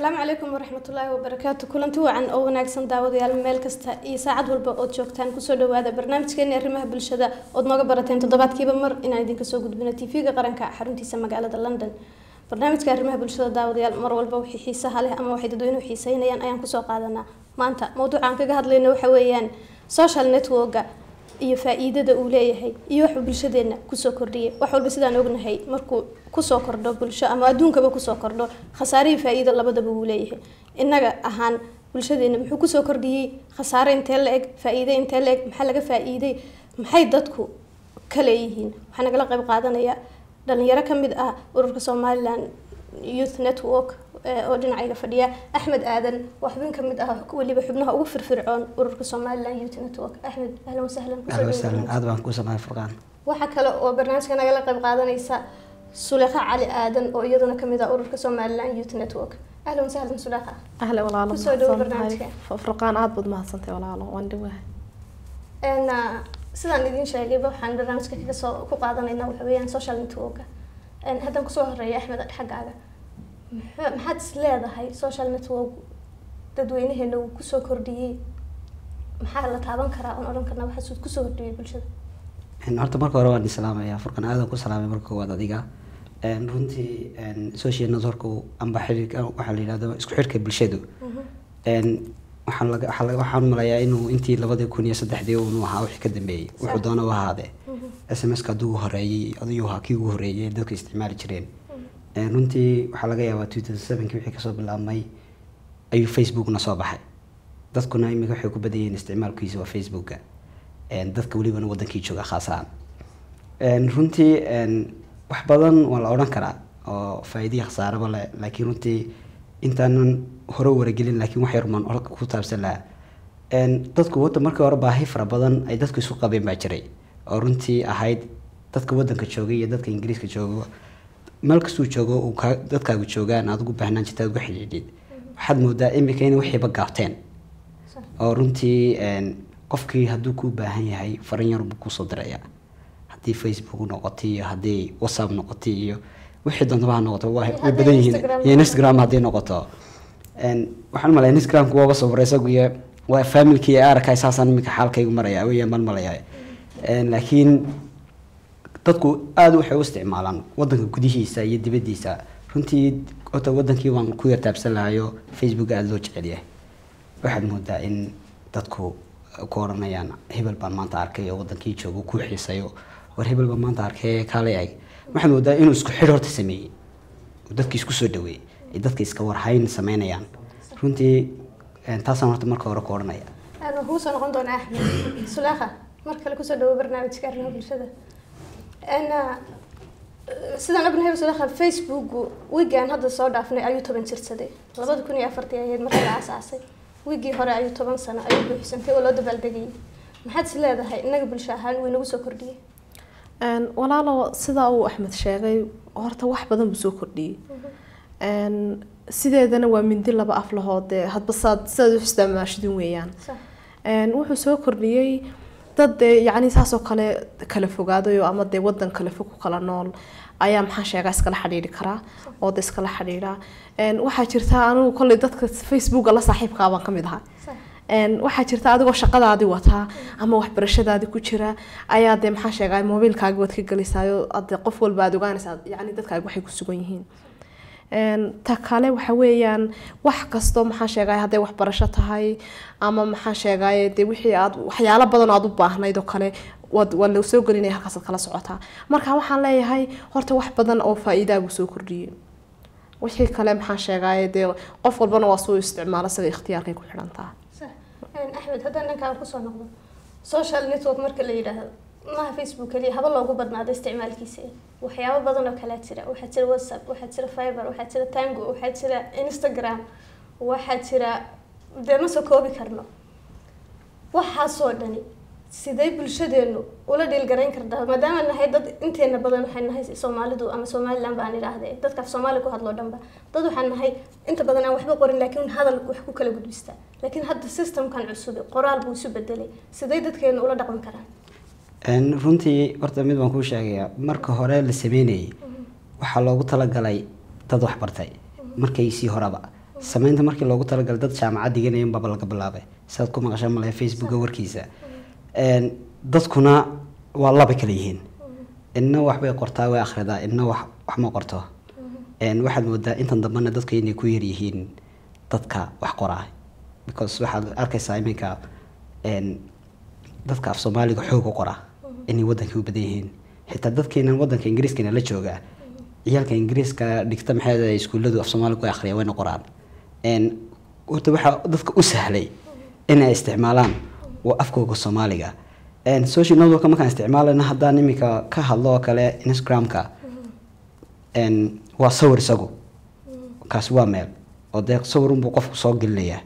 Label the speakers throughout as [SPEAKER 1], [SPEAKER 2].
[SPEAKER 1] Asalaamu calaykum waraxmatullaahi wabarakaatu. Kulanti wacan oo wanaagsan daawadayaal, meel kasta iyo saacad walba ood joogtaan, kusoo dhawaada barnaamijkeena arrimaha bulshada ood nooga barateen toddobaadkiiba mar inaan idinka soo gudbino TV-ga qaranka xaruntiisa magaalada London. Barnaamijka arrimaha bulshada, daawadayaal, mar walba wixii xiisaha leh ama waxay dadweynuhu xiiseynayaan ayaan kusoo qaadanaa. Maanta mawduuca aan kaga hadlayno waxa weeyaan social network-ga iyo faa-iidada uu leeyahay iyo waxuu bulshadeena kusoo kordhiyay. Wax walba sidaan ognahay markuu kusoo kordho bulsho ama adduunkaba kusoo kordho, khasaare iyo faa-iido labadaba wuu leeyahay. Innaga ahaan bulshadeena muxuu kusoo kordhiyey? Khasaare intee la eg? Faa-iide intee la eg? Maxaa laga faa-iiday? Maxay dadku ka leeyihiin? Waxaa nagala qayb qaadanaya dhalinyaro ka mid ah ururka Somaliland Youth Network oo dhinacayga fadhiya, Axmed Aadan waa xubin ka mid ah, weliba xubnaha ugu firfircoon ururka Somaliland Youth Network. Axmed, ahlan wasahlan.
[SPEAKER 2] Ahlan wasahlan, aad baan ku samahay, Furqaan.
[SPEAKER 1] Waxaa kale oo barnaamijka nagala qayb qaadanaysa Sulekha Cali Aadan oo iyaduna kamid ah ururka Somaliland Youth Network. Ahlan wasahlan, Sulekha.
[SPEAKER 3] Ahlan walaalo.
[SPEAKER 1] Kusoo dhawo barnaamijka.
[SPEAKER 3] Furqaan, aad baad mahadsantay walaalo, waan dhawahay.
[SPEAKER 1] Sidaan idin sheegayba, waxaan barnaamijka kaga soo ku qaadanayna waxa weeyaan social network. Haddaan kusoo horeeya Axmed, xaggaaga maxaad is leedahay social network dadweynaheena uu kusoo kordhiyey? Maxaa la taaban karaa oon odhan karnaa waxaas kusoo kordhiyey bulshada?
[SPEAKER 2] Horta marka hore waan islaamayaa, Furqan, aadan ku salaamay marka koowaad adiga. Runtii social network amba xiriirka waxaa la yidhahdo isku xidhka bulshadu, waxaan laga waxaan malayaa inuu intii 2003-dii unu ahaa wixii ka dambeeyey, wuxuu doona u ahaadee. SMS-ka hadduu horeeyey adiyuu ahaa kii ugu horeeyey dadku isticmaali jireen. Runtii waxaa laga yaabaa 2007-kii wixii kasoo bilaabmay ayuu Facebookna soo baxay. Dadkuna imika waxay ku badan yihiin isticmaalkiisa waa Facebooka, dadka welibana wadankii jooga khaas ahaan. Runtii wax badan waa la odhan karaa oo faa'iidiya khasaaraba leh, laakiin runtii intaanan hore waragelin, laakiin wax yar maan ku taabsan lahaa. Dadku wadda markii hore baahi fara badan ay dadku isu qabeen baa jiray, oo runtii ahayd dadka wadanka joogay iyo dadka Ingiriiska joogo, meel kastuu joogo uu ka dadkaagu joogaan aad ugu baahnaan jirta aad ugu xidhiidhid. Waxaad moodaa imika inay wixiiba gaabteen, oo runtii qofkii hadduu kuu baahan yahay farin yar buu kusoo diraya, haddii Facebook noqotay iyo haddii WhatsApp noqotay iyo wixii doontaba ha noqoto, way badan yihiin, iyo Instagram haddii noqoto. Waxaan malaya Instagramku waaba soo baray isagu iyo waa familkii ee arkay, saasaan imika xaalkaygu maraya weeyaan baan malayaa. Laakiin dadku aada waxay u isticmaalaan wadanka gudihiisa iyo dibaddiisa. Runtii horta wadankii waan ku yar taabsan lahayo, Facebook aada loo jecel yahay. Waxaad moodaa in dadku ku odhanayaan hebel baan maanta arkay oo wadankii joogo ku xiisayo, war hebel baan maanta arkay, kaalay ag. Waxaad moodaa inuu isku xidh horta sameeyey, dadki isku soo dhaweeyey, ay dadka iska warhayn sameynayaan. Runtii taasaan horta marka hore ku odhanaya.
[SPEAKER 1] Aad waan kugu soo noqon doonaa, Axmed. Sulekha, mar kale kusoo dhawo barnaamijka arrimaha bulshada. Sidaan ognahay, Sulekha, Facebook wiigaan hadda soo dhaafnay ayuu 10 jirsaday. 2004-tii ahayd markii la aasaasay. Wiigii hore ayuu 10 sano ayuu buuxsantay oo loo dabaaldegayay. Maxaad is leedahay innaga bulsho ahaan way nagu soo kordhiyey?
[SPEAKER 3] Walaalo, sidaa uu Axmed sheegay, horta wax badan buu soo kordhiyey. Sideedana waa mindi laba af lahood, dee hadba saad sidaad u isticmaashidin weeyaan. Wuxuu soo kordhiyey dad dee yacni saasoo kale kala fogaadayo ama dee wadan kale fog ku kala nool ayaa, maxaan sheegaa, iskala xidhiidhi karaa oo de iskala xidhiidhaa. Waxaa jirta, anigu kolley dadka Facebooka la saaxiibkaa baan ka mid ahaa. Waxaa jirta adigoo shaqadaadii wataa ama waxbarashadaadii ku jira ayaa dee, maxaan sheegaa, mobiilkaagi waad ka gelaysaayo ade qof walba aad ogaanaysaa yacni dadkaaga waxay ku sugan yihiin. Ta kale waxa weeyaan wax kastoo, maxaan sheegay, hadday waxbarasho tahay ama, maxaan sheegay, dee wixii aad waxyaalo badan oo aad u baahnayd oo kale waad la soo gelinaya, halkaasaad kala socotaa. Marka waxaan leeyahay horta wax badan oo faa'iidaa buu soo kordhiyey. Wixii kale, maxaan sheegay, dee qof walbana waa soo isticmaala, sida ikhtiyaarkay ku xidhantaa.
[SPEAKER 1] Axmed, haddaan dhankaan kusoo noqdo, social network marka la yidhaahdo maaha Facebook keliya haba loogu badnaado isticmaalkiisa, waxyaabo badan oo kalaa jira. Waxaa jira WhatsApp, waxaa jira Viber, waxaa jira Tango, waxaa jira Instagram, waxaa jira, dee ma soo koobi karno. Waxaasoo dhani sidee bulshadeenu ula dhiilgarayn kartaa, maadaama nahay dad inteena badan waxay nahay Soomaalidu ama Somaliland baan idhaahdee, dadka af Soomaali ku hadloo dhanba dad waxaan nahay inta badan aan waxba qorin laakiin hadal wax ku kala gudbista. Laakiin hadda systemkan cusub qoraal buu isu bedelay, sidee dadkeenu ula dhaqmi karaan?
[SPEAKER 2] Runtii horta mid baan kuu sheegayaa. Marka hore la sameynayay waxaa loogu talagalay dad wax bartay markay sii horeba. Samaynta markii loogu talagalay dad jaamacad dhiganayeen baaba laga bilaabay, sidaad ku maqashaan malaya Facebooka warkiisa. Dadkuna waa laba kala yihiin, inna waxbay qortaa, way akhridaa, inna wax ma qorto. Waxaad moodaa intan dambena dadku inay ku yar yihiin dadka wax qoraa, because waxaad arkaysaa iminka dadka af Soomaaliga xoog u qora inay wadankii u badan yihiin, xitaa dadkeenan wadanka Ingiriiskana la jooga, ciyaalka Ingiriiska dhigta maxay iskuulladu af Soomaaliga ku akhriyaan, wayna qoraan. Horta waxaa dadka u sahlay inay isticmaalaan waa afkooga Soomaaliga. Social network markaan isticmaalayna, haddaan iminka ka hadlo oo kale Instagram-ka, waa sawir isagu, kaasi waa meel oo dee sawir unbuu qofku soo gelinayaa.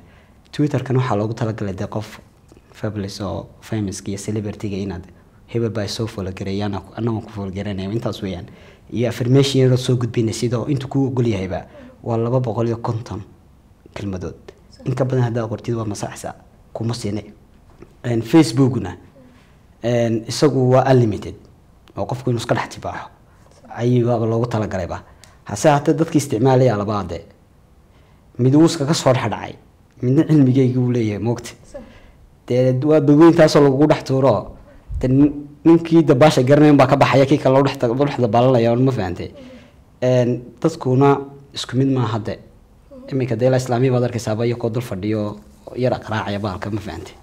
[SPEAKER 2] Twitterkan waxaa loogu talagalay dee qof fabulous oo famouska iyo celebrity-ga inaad hebel baa soo follow gareeyaan, annagoon ku follow garanaya, intaas weeyaan. Iyo affirmation yaroo soo gudbinay sidoo intuu kuu ogol yahayba waa 250 kelmadood, in ka badan haddaad qortid waa masaxsa, kuma siinay. Facebookna isagu waa unlimited oo qofku inuu iska dhex tibaaxo ayuubaaba loogu talagalayba. Hase haatee dadkii isticmaalaya labaade mid wuu iskaga soo dhex dhacay, midna cilmigeygi uu leeyahay, moogta dee waa badweyntaasoo lagugu dhex tuuro, de ninkii dabaasha garanayan baa ka baxaya, kii kale loo dhex dabaalanaya, ma fahantay? Dadkuna isku mid maaha hadde. Iminka dee ilaa islaamiya baad arkaysaaba iyakoo dul fadhiyo yar aqraacaya baalka, ma fahantay?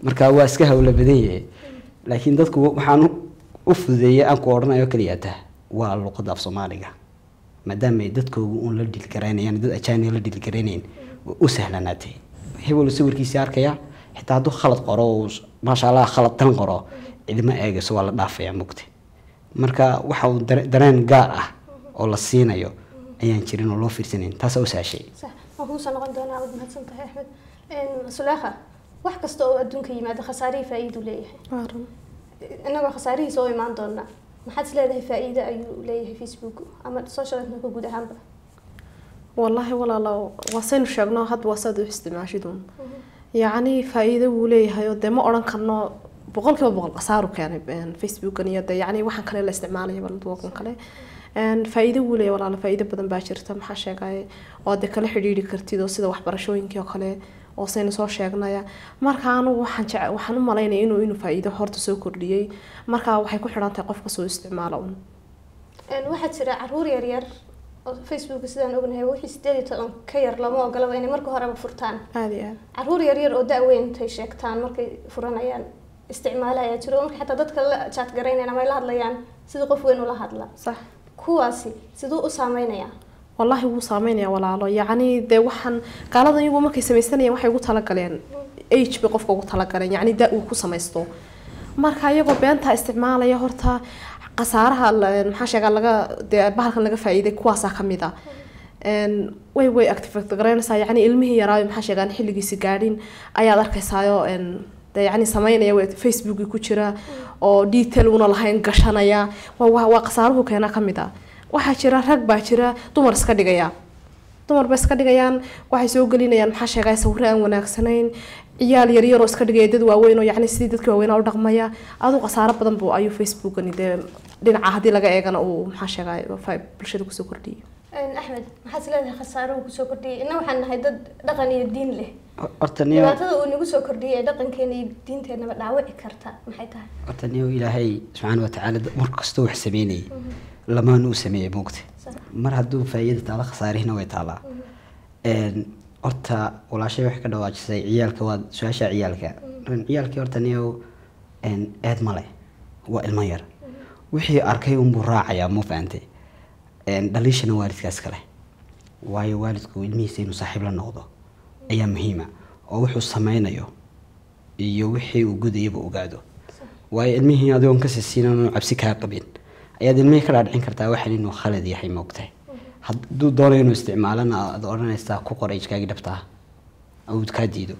[SPEAKER 2] Marka waa iska hawla badan yahay, laakiin dadku waxaan u fududeeyay aan ku odhanayo keliya ta waa luqadda af Soomaaliga, maadaama ay dadkoogu uun la dhiilgaraynayaan, dad ajaanib la dhiilgaraynayn, way u sahlanaatay. Hebel sawirkiisii arkaya, xitaa hadduu khalad qoro uu maasha Allah khalad tan qoro, cidima eegayso, waa la dhaafaya, mugta. Marka waxa uu dareen gaar ah oo la siinayo ayaan jirin oo loo fiirsanayn, taasaa u sahashay.
[SPEAKER 1] Sax, waan kugu soo noqon doonaa, waad mahadsan tahay Axmed. Suleekha, wax kasta oo adduunka yimaado khasaarihii faa'iidu leeyahay.
[SPEAKER 3] Waa run.
[SPEAKER 1] Inagoo khasaarihiisa oo imaan doona, maxaad is leedahay faa'iido ayuu leeyahay Facebook ama social network guud ahaanba?
[SPEAKER 3] Wallaahi walaalo, waa saynu sheegno, hadba waa saad u isticmaashidun. Yacni faa'iido wuu leeyahay oo dee ma odhan karno 100% khasaaru keenay Facebookan iyo dee yacni waxaan kale la isticmaalaya balduwakan kale. Faa'iido wuu leeyahay walaalo, faa'iido badan baa jirta, maxaa sheegay, oo dee kala xidhiidhi kartid oo sida waxbarashooyinkii oo kale oo saynu soo sheegnaya. Marka anigu waxaan jece waxaan u malaynaya inuu faa'iido horta soo kordhiyey. Marka waxay ku xidhan tahay qofka soo isticmaala un.
[SPEAKER 1] Waxaa jira caruur yar yar oo Facebook, sidaan ognahay wixii 18 ka yar lama ogolaba inay marka horeba furtaan.
[SPEAKER 3] Aada iyo aad.
[SPEAKER 1] Caruur yar yar oo da-weyn intay sheegtaan markay furanayaan isticmaala ayaa jiro, oo markay xataa dadka la chat garaynayaan ama ay la hadlayaan sidii qof weyn ula hadla.
[SPEAKER 3] Sax.
[SPEAKER 1] Kuwaasi siduu u saameynayaa?
[SPEAKER 3] Wallaahi wuu saameynaya walaalo. Yacni dee waxaan gaaladan iyagu markay samaysanayeen waxay ugu talagaleen age bay qofka ugu talagaleen, yacni da uu ku samaysto. Marka iyagoo beentaa isticmaalaya, horta khasaaraha maxaa sheegaa laga dee bahalkan laga faa'iiday kuwaasaa ka mid ah. Way activate garaynaysaa, yacni ilmihii yaraayo maxaa sheegaan xilligiisi gaadhin ayaad arkaysaayo dee yacni samaynaya Facebookii ku jira oo detail una lahayn gashanaya. Waa khasaaruhu keena ka mid ah. Waxaa jira rag baa jira dumar iska dhigaya, dumar bay iska dhigayaan, waxay soo gelinayaan maxaa sheegay sawirro aan wanaagsanayn, ciyaal yaryar oo iska dhigaya dad waaweyn oo yacni sidii dadkii waaweynaa u dhaqmaya. Adu khasaaro badan buu ayuu Facebookani dee dhinaca haddii laga eegana uu maxaa sheegay bulshada kusoo kordhiyay.
[SPEAKER 1] Axmed, maxaad is leedahay khasaaro uu kusoo kordhiyay? Inna waxaan nahay dad dhaqan iyo diin leh.
[SPEAKER 2] Horta niyo
[SPEAKER 1] dhibaatada uu nagu soo kordhiyay ee dhaqankeena iyo diinteenaba dhaawici karta maxay tahay?
[SPEAKER 2] Horta niyo Ilaahay subxaana watacaala mar kastoo wax sameynayay lamaanu u sameeyey, moogta. Mar hadduu faa'iida taala, khasaarihina way taalaa. Horta walaashay waxay ka dhawaajisay ciyaalka, waa su-aasha ciyaalka. Ciyaalkii horta niyo eed male, waa ilmo yar, wixii arkay unbuu raacayaa, ma fahantay? Dhaliishana waalidkaas kale, waayo waalidku ilmihiisa inuu saaxiib la noqdo ayaa muhiima oo wuxuu sameynayo iyo wixii uu gudayaba ogaado. Waayo ilmihii adigoon kasii siinan cabsi kaa qabin ayaad ilmihii ka dhaadhicin kartaa waxan inuu khalad yahay, moogtahay? Hadduu doonayo inuu isticmaalana aad odhanaysaa ku qor age-kaagii dhabta ah, uu kaa diido,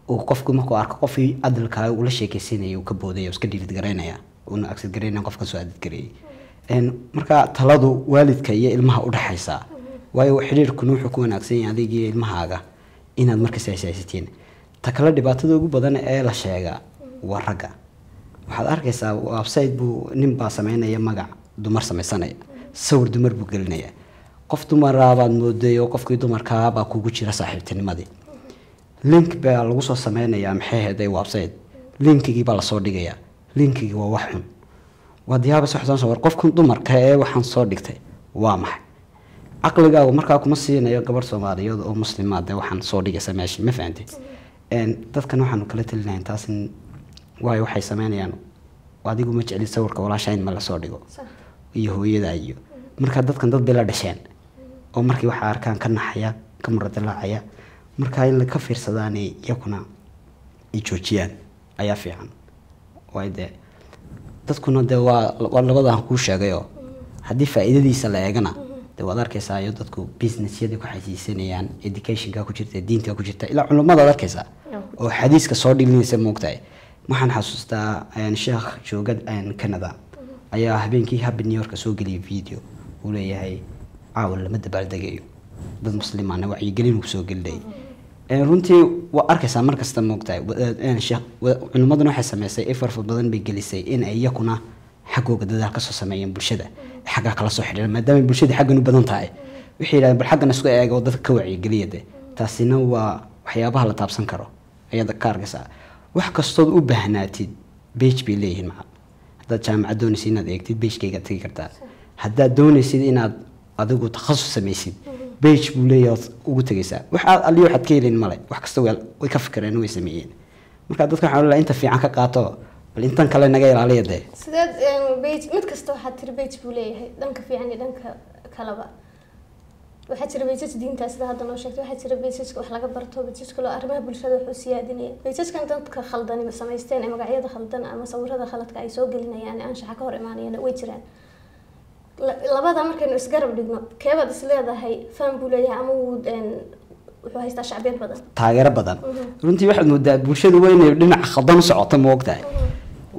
[SPEAKER 2] uu qofku markuu arko qofkii adalkaa ula sheekeysanayay uu ka boodaya, iska dhiilid garaynaya, uuna accept garaynaya qofka soo adid gareeyay. Marka taladu waalidka iyo ilmaha udhaxaysa, waayo xidhiirkuna wuxuu ku wanaagsan yahay adiga iyo ilmahaaga inaad markas haysatiin. Ta kale, dhibaatada ugu badan ee la sheegaa waa ragga. Waxaad arkaysaa website buu nin baa sameynaya, magac dumar sameysanaya, sawir dumar buu gelinaya. Qof dumaraa baad mooday oo qofkii dumarkaa baa kugu jira saaxiibtinimadii. Link baa lagu soo sameynayaa, maxay ahayd, website linkigii baa lasoo dhigayaa. Linkigii waa wax xun, waad yaabaysa. Waxaan soo war qofkan dumarka ee waxaan soo dhigtay waa maxay? Caqligaagu markaa kuma siinayo gabadh Soomaaliyeed oo muslimaad dee waxaan soo dhigaysa meesha, ma fahantay? Dadkan waxaanu kala talinahay taas in, waayo waxay sameynayaan, adigu ma jeclid sawirka walaasha in ma lasoo dhigo iyo hooyada iyo marka dadkan dad bay la dhasheen oo markii waxa arkaan ka naxaya, ka muradilaacaya. Marka in ka fiirsadaan iyakuna ay joojiyaan ayaa fiican. Waayo dee dadkuna dee waa labadaan kuu sheegayoo haddii faa'iidadiisa la eegana dee waad arkaysaa iyo dadku businessyadii ku xasiisanayaan, educationka ku jirta, diinta ku jirta, ilaa culimmada ad arkaysaa oo xadiiska soo dhilinaysa, moogtahay. Waxaan xasuustaa sheekh jooga Canada ayaa habeenkii Happy New York soo geliyay video uu leeyahay caawa lama dabaaldegayo, dad muslimaana wacyigelin uu soo gelinayay. Runtii waa arkaysaa mar kasta, moogtahay. Culimmaduna waxay sameysay effort badan bay gelisay in ay iyakuna xaggooga dadaal kasoo sameeyeen, bulshada xaggaa kala soo xidhiidhan, maadaama bulshada xaggan u badan tahay. Waxay yidhahdeen bal xaggan isku eega oo dadka ka wacyigeliya. De taasina waa waxyaabaha la taabsan karo ayaad ka arkaysaa. Wax kastood u baahnaatid page bay leeyihiin. Maca haddaad jaamacad doonaysid inaad eegtid, pagekaygaad tegi kartaa. Haddaad doonaysid inaad adigu takhasus samaysid, page buu leeyahay ood ugu tegaysaa. Wax aad aliyo waxaad ka helin male, wax kasta way ka fikireen, way sameeyeen. Marka dadka waxaan leeyahay inta fiican ka qaato, bal intan kale naga ilaaliya dee.
[SPEAKER 1] Sideed page mid kasta waxaad tiri page buu leeyahay, dhanka fiican iyo dhanka kaleba. Waxaa jira pages diinta sida hadda noo sheegtay, waxaa jira pageska wax laga barto, pageska loo arrimaha bulshada wuxuu siyaadinaya, pageskan dadka khaldani samaysteen ee magacyada khaldan ama sawirada khaladka ay soo gelinayaan ee anshaxa ka hor imaanayana way jiraan. Labada markaynu isgarab dhigno, keebaad is leedahay faan buu leeyahay ama wuu wuxuu haystaa shacbiyad badan?
[SPEAKER 2] Taageero badan. Runtii waxaad moodaa bulshadu waa inay dhinaca khaldan u socoto, ma ogtahay?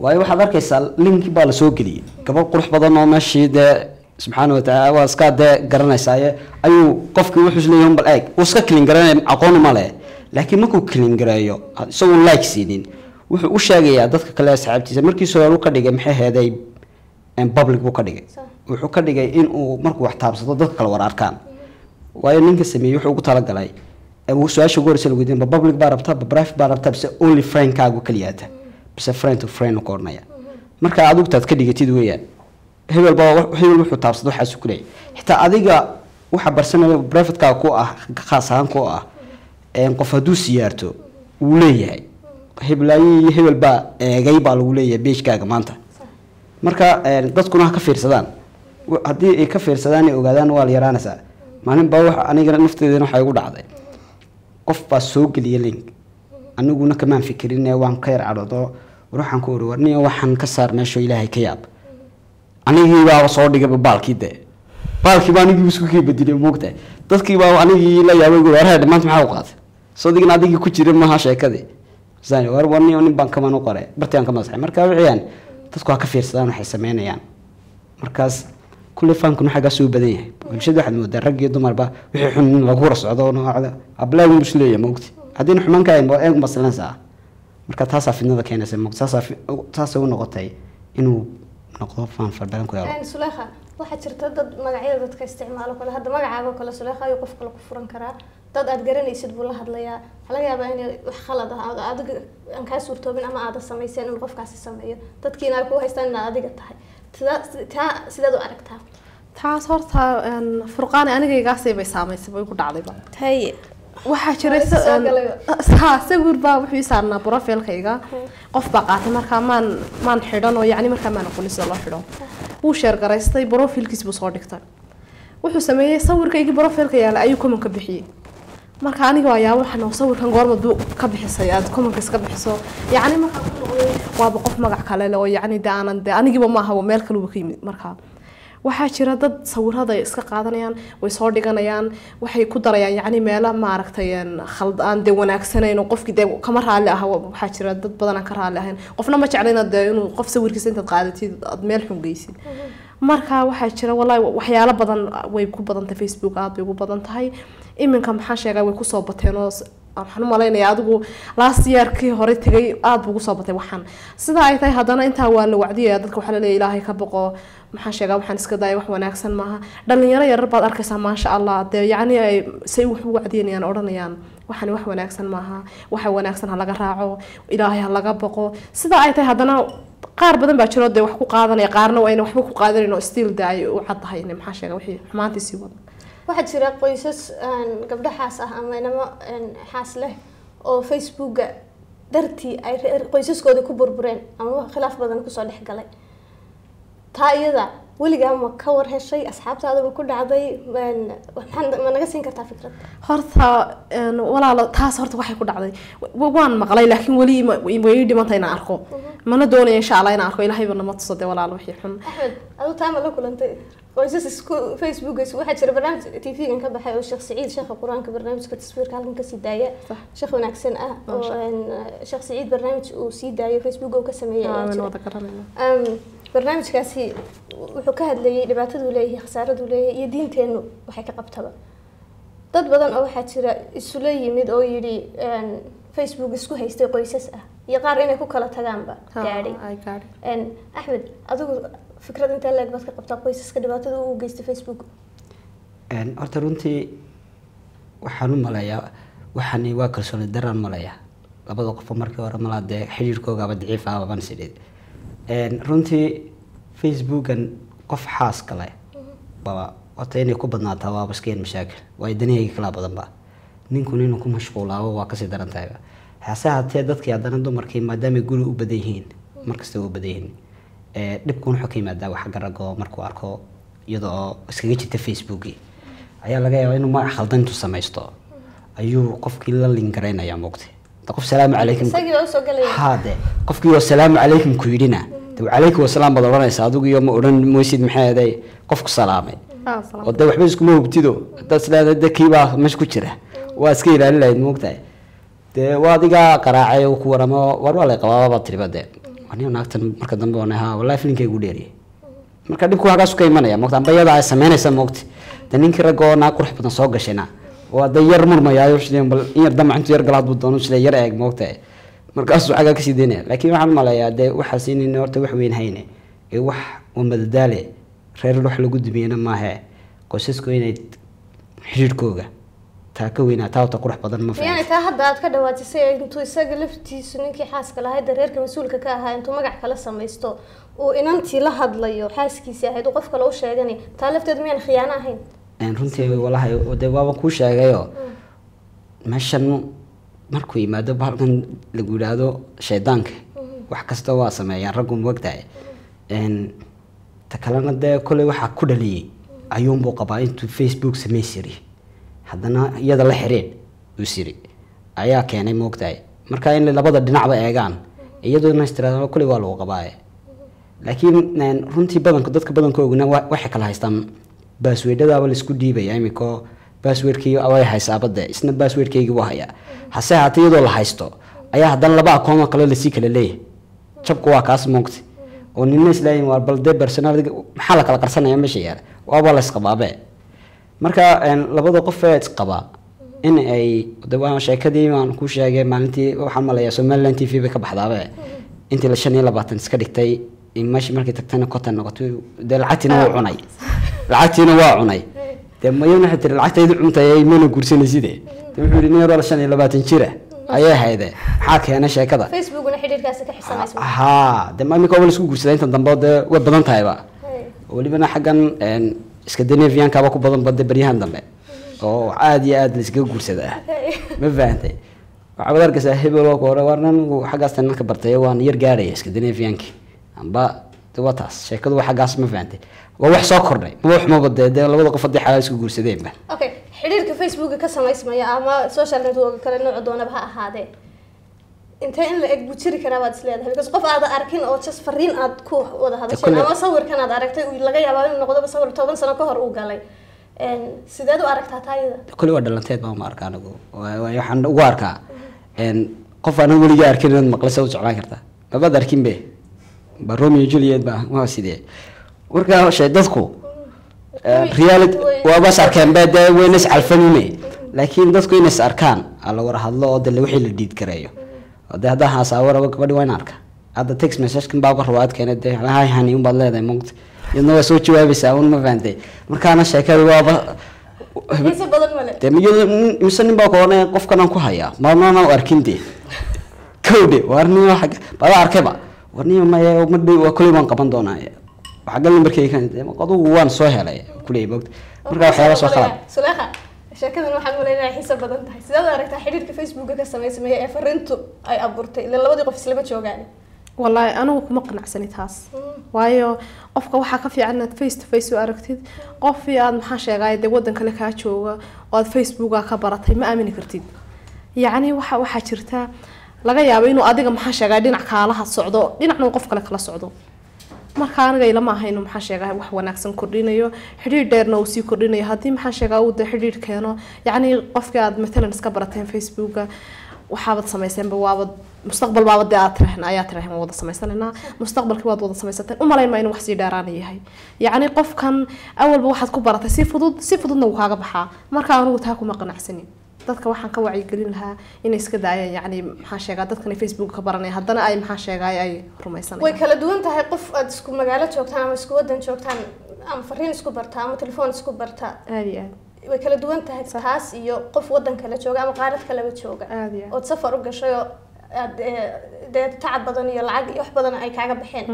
[SPEAKER 2] Waayo waxaad arkaysaa linki baa lasoo geliyey, gabadh qurux badan oo meeshii dee subxaana watacaala waa iska dee garanaysaaye ayuu qofkii wuxuu isleeyahay bal eeg, uu iska click garanaya, aqoon uma leh. Laakiin markuu click gareeyo isagoon like siinin, wuxuu u sheegayaa dadka kale asxaabtiisa. Markiisa hore uu ka dhigay, maxay aheeday, public buu ka dhigay. Wuxuu ka dhigay in uu markuu wax taabsado dadka kale war arkaan. Waayo ninka sameeyey wuxuu ugu talagalay su-aasha ugu horeysa lagu weydiin: ba public baa rabtaa, ba private baa rabtaa, bise only friendkaagu keliyaata, bise friend to friend ku odhanaya? Marka adigtaad ka dhigatid weeyaan, hebel baa hebel wuxuu taabsado waxaasu ku leeyahay. Xitaa adiga waxa barsanaya privatekaaga ku ah, khaas ahaan ku ah, qof hadduu siyaarto wuu leeyahay heblaayo iyo hebel baa eegay baa lagu leeyahay pagekaaga maanta. Marka dadkuna ha ka fiirsadaan. Haddii ay ka fiirsadaan ay ogaadaan waa la yaraanaysaa. Maalin baa wax anigana nafteedana waxay igu dhacday, qof baa soo geliyay link, aniguna kamaan fikirin ee waan ka yar cadhoodo. War waxaan ku uri, war nin waxaan ka saar meesho, Ilaahay ka yaab. Anigii baaba soo dhigayba baalkii dee, baalkii baa anigii isku kii bedelay, moogtahay. Dadkii baa anigii la yaabay, war hee maanta maxaa u qaatay? Soo digna adigii ku jira maaha sheekadii saan. War war nin baan kaman u qoray, bartii aan ka masaxay. Marka wixiyaan dadku ha ka fiirsadaan waxay sameynayaan. Markaas kulle faankuna xaggaas uu badan yahay. Bulshada waxaad moodaa rag iyo dumarba wixii xun in lagu hor socdo, noocda ablaagu isleeyahay, moogti. Haddiina xumaan ka ahayn waa eeg masalansaa. Marka taasaa fidnada keenaysa, moogti. Taasay u noqotay inuu noqdo faan fara badan ku helo.
[SPEAKER 1] Suleekha, waxaa jirta dad magacyada dadka isticmaalo kale. Hadda magacaaga kale Suleekha ayuu qof kale ku furan karaa, dad aad garanaysid buu la hadlayaa. Waxaa laga yaabaa inay wax khalad ah aad adiga aan kaa suurtoobin ama aada samayseen inuu qofkaasi sameeyo, dadkiina ay ku haystaan inaad adiga tahay. Taa sideed u aragtaa?
[SPEAKER 3] Taas horta Furqaani anigaygaasay bay saamaysay, bay ku dhacdayba.
[SPEAKER 1] Haye.
[SPEAKER 3] Waxaa jiray
[SPEAKER 1] Waa is soo galayba.
[SPEAKER 3] Ha, sawir baa wuxuu ii saarnaa profilkayga, qof baa qaatay. Markaa maan xidhan oo yacni markaa maan aqoonin sida loo xidho. Wuu share garaystay, profilkiis buu soo dhigtay. Wuxuu sameeyey sawirkaygii profilka yaala ayuu comment ka bixiyey. Marka aniga waa yaabo, waxaan oo sawirkan goorma duu ka bixisay aad commentka iska bixiso? Yacni markaan ku noqday waaba qof magac kale leh oo yacni de aanan de anigiiba maaha, waa meel kale uba ka yimid. Marka waxaa jira dad sawirada ay iska qaadanayaan, way soo dhiganayaan, waxay ku darayaan yacni meelo maaragtay khald aan dee wanaagsanayn oo qofkii dee kama raalli aha. Waxaa jira dad badan aan ka raalli ahayn. Qofna ma jecla inaad dee inuu qof sawirkiisa intaad qaadatid aad meel xun geysid. Marka waxaa jira wallahi waxyaalo badan. Way ku badan tahay Facebook, aad bay ugu badan tahay iminka. Maxaan sheegaa, way kusoo bateen oo Waxaan u malaynayaa adigu last year-kii hore tegay aada buu ugu soo batay. Waxaan sidaa ay tahay haddana intaa waa la wacdiyaya dadka, waxaa laleeyahay Ilaahay ka boqo, maxaan sheegaa, waxaan iska daaya, wax wanaagsan maaha. Dhalinyaro yarar baad arkaysaa, maasha Allah, dee yacni ay say wax u wacdiyanayaan, odhanayaan waxani wax wanaagsan maaha, waxa wanaagsan ha laga raaco, Ilaahay ha laga boqo. Sidaa ay tahay haddana qaar badan baa jiro dee wax ku qaadanaya, qaarna waa ayna waxba ku qaadanayn oo still dee ay u caddahay inay, maxaa sheega, wixii xumaantii sii wada.
[SPEAKER 1] Waxaa jira qoysas gabdho xaas ah ama inamo xaas leh oo Facebooka dartii ay qoysaskoodii ku burbureen ama khilaaf badan kusoo dhex galay. Taa iyada weligaa ma ka war heshay? Asxaabtaada ma ku dhacday? Maxaa ma naga siin kartaa fikrad?
[SPEAKER 3] Horta walaalo, taas horta waxay ku dhacday waan maqlay, laakiin weli way ii dhimantay inaan arko, mana doonaya insha Allah inaan arko. Ilaahayba nama tuso dee walaalo wixii xun.
[SPEAKER 1] Axmed, adu taa ma la kulantay qoysas isku Facebook? Waxaa jira barnaamij TV-gan ka baxay oo Sheekh Saciid, sheekha qur-aanka, barnaamijka taswiirka halkan kasii daaya, sheekh wanaagsan ah oo Sheekh Saciid, barnaamij uu sii daayo Facebook uu ka sameeyay ayaa
[SPEAKER 3] waynu
[SPEAKER 1] jira.
[SPEAKER 3] Wada garanayna.
[SPEAKER 1] Barnaamijkaasi wuxuu ka hadlayay dhibaataduu leeyahay, khasaaraduu leeyahay iyo diinteennu waxay ka qabtaba. Dad badan oo waxaa jira isula yimid oo yidhi Facebook isku haystay, qoysas ah, iyo qaar inay ku kala tagaanba gaadhay.
[SPEAKER 3] Ay gaadhay.
[SPEAKER 1] Axmed, adigu fikrad intee leeg baad ka qabtaa qoysaska dhibaatada uu geystay Facebook?
[SPEAKER 2] Horta runtii waxaan u maleeyaa waxani waa kalsooni daraan maleeyaa labada qofo markii hore malaa dee xiriirkoogaba daciif ah baban sidheed. Runtii Facebookan qof xaas kale baba horta inay ku badnaataa waaba iska yar mashaakil, waayo danahayga kalaa badanba ninkun inuu ku mashquulaabo waa kasii daran tahayba. Hase haatee dadkii haddana dumarkii maadaamay guri u badan yihiin, markasta u badan yihiin, dhibkun wuxuu ka yimaadaa wax xagga ragga oo markuu arko iyada oo iskaga jirta Facebookii ayaa laga yaabaa inuu magac khaldan intuu samaysto ayuu qofkii la lingaraynayaa, moogtay da qof salaamu calaykum.
[SPEAKER 1] Isagii baa usoo galaya.
[SPEAKER 2] Haa, de qofkii oo salaamu calaykum ku yidhina de calaykum wasalaam baad odhanaysaa adigu, iyo ma odhan moysid maxay ahaday qofku salaamay oo de waxba iskuma hubtido. Haddaad isleedahay de kiibaa meesha ku jira, waa iska ilaalin lahayd, moogtahay dee waa adigaa qaraacay oo ku waramo, war waa lay qabaaba baad tiriba dee aniga naagtan marka dambe oona haa wallahi filinkaygu dheeriyay. Marka dhibku halkaas ka imanaya, moogta, amba iyada ay samaynaysa, moogta, de ninkii ragga oo naag qurux badan soo gashayna waa de yar murmayaayo sideen bal in yar damac intuu yar galaad buu doono sida yar eeg, moogta, markaasuu xaggaa kasii daynaya. Laakiin waxaan maleeyaa dee waxaas inayna horta wax weyn hayne ee wax waa madadaale, reer wax lagu dumiyana maahe, qoysasku inay xiriirkooga taa ka weynaa, taa horta qurux badan ma
[SPEAKER 1] miyaanay
[SPEAKER 2] fahanti.
[SPEAKER 1] Taa hadda aad ka dhawaajisay intuu isaga laftiisu ninkii xaaska lahayd dee reerka mas-uulka ka ahaa intuu magac kala samaysto uu inantii la hadlayo xaaskiisii ahayd uu qof kale u sheeganay, taa lafteedu miyaan khiyaano ahayn?
[SPEAKER 2] Runtii walahi dee waaba kuu sheegayo meeshan markuu yimaado bahalkan lagu yidhaahdo shaydaanka wax kasta waa sameeyaan raggu, moogtahay. Ta kalena dee kolley waxaa ku dhaliyey ayuunbuu qabaa intuu Facebook samaysiri haddana iyada la xiriir uu siri ayaa keenay, moogtahay. Marka in labada dhinacba eegaan, iyaduna istiraado kolley waa lagu qabaaye. Laakiin runtii badanka dadka badankooguna waxay kala haystaan passwordadaaba laisku dhiibaya imika, passwordkii way haysaaba dee isna passwordkaygii waa hayaa. Hase haatee iyadoo la haysto ayaa haddana laba akoon oo kale lasii kala leeyahay. Jabku waa kaas, moogta, oo nina islaayin waa bal dee personal maxaa la kala qarsanaya meesha yaala, waaba la isqabaabe. Marka labada qof ee isqabaa in ay de waa sheekadii aan ku sheegay maalintii, waxaan maleeyaa Somaliland TV bay ka baxdaabe, intii la 25 iska dhigtay in meesha markay tagtana 50 noqotay, dee lacagtiina waa cunay, lacagtiina waa cunay. Dee mayana waxay tiri lacagtaydu cuntay mana guursanayside. Dee wuxuu yidhi nin yaroo 25 jira ayay hayde, maxaa keenay sheekada?
[SPEAKER 1] Facebookna xidhiirkaasi ka xisamaysa.
[SPEAKER 2] Haa, dee ma imika waa la isku guursadaa inta dambe, dee way badan tahayba, welibana xaggan Scandinavian-kaaba ku badan ba dee baryahan dambe oo aada iyo aada la iskaga guursadaa, ma fahantay? Waxaad arkaysaa hebel oo hore war anigu xaggaas nanka bartay waan yar gaaraya Scandinavian-ki amba de waa taas sheekadu waa xaggaas, ma fahantay? Waa wax soo kordhay, ma wax xumaba dee dee labada qof haddii xalaal isku guursadeenba.
[SPEAKER 1] Okay, xidhiirka Facebooka ka samaysmaya ama social network kale nooca doonaba ha ahaadee, intee in la eg buu jiri karaa baad is leedahay? Because qof aad arkin oo just fariin aad ku wada hadasheen ama sawirkan aad aragtay uu laga yaabaa inuu noqdoba sawir 10 sano ka hor uu galay. Sideed u aragtaa taa iyada?
[SPEAKER 2] Kulli waa dhalanteed baan ma arkaa anigu. Waxaan ugu arkaa qof aanan weligaa arkin inaad maqlisa u jeclaan kartaa, mabaad arkin be ba Romeo Juliet ba waa sidee? Marka shay dadku reality waaba is arkeen ba dee wayna is calfanine. Laakiin dadku inay is arkaan, la war hadlo oo dee wixii la diid gareeyo. Dee haddaan haasaabo rabo gabadhi waa in arka. Hadda text message-kan baa riwaayad keenay, dee hi honey unbaad leedahay, moogta, iyadna waa soo jawaabaysaa un, ma fahantay? Markaana sheekada waaba
[SPEAKER 1] xiise badan male.
[SPEAKER 2] Dee miyada mise nin baa ku oranaya qofkan aan ku hayaa maalmana u arkin, dee kowdhe war nin waxa bada arkayba, war nin maya ma dhow, waa kuley baan qaban doonaa, waxa gal nambarkayga kan adugu waan soo helay kuley, moogta. Marka waxyaaba soo khalad.
[SPEAKER 1] Suleekha, sheekadan waxaan malaynayaa xiise badan tahay. Sidaad u aragtaa xidhiidhka Facebooka ka samaysamaya ee fariintu ay abuurtay, ila labadii qof islama joogaan?
[SPEAKER 3] Wallaahi anigu kuma qanacsani taas, waayo qofka waxaa ka fiican inaad face to face u aragtid. Qofii aad maxaa sheegay dee wadan kale kaa jooga oo aad Facebooka ka baratay ma aamini kartid. Yacni waxaa jirta laga yaabo inuu adiga maxaa sheegay dhinac kaalaha socdo, dhinacna uu qof kale kala socdo. Marka aniga ilama aha inuu maxaa sheegay wax wanaagsan kordhinayo, xidhiidh dheerna uu sii kordhinayo. Haddii maxaa sheegaa uu dee xidhiidh keeno, yacni qofkii aad matalan iska barateen Facebooka, waxaabad samayseenba waabad mustaqbal baaba dee aad tiraaheen ayaa tiraaheen waan wada samaysanaynaa, mustaqbalkii waad wada samaysateen, umalayn maa inuu wax sii dheeraana yahay. Yacni qofkan awalba waxaad ku baratay si fudud, si fududna wuu kaaga baxaa. Marka anigu taa kuma qanacsanin. Dadka waxaan ka wacyigelin lahaa inay iska daayaan, yacni maxaa sheegaa, dadkan ay Facebook ka baranaya haddana ay maxaa sheegay ay rumaysanayaan.
[SPEAKER 1] Way kala duwan tahay qof aad isku magaalo joogtaan ama isku wadan joogtaan ama fariin isku barta ama telefoon isku barta.
[SPEAKER 3] Aada iyo aad.
[SPEAKER 1] Way kala duwan tahay taas iyo qof wadan kale jooga ama qaarad kaleba jooga
[SPEAKER 3] Aada iyo aad.
[SPEAKER 1] Ood safar u gashay oo aad dee tacab badan iyo lacag iyo wax badan ay kaaga baxeen.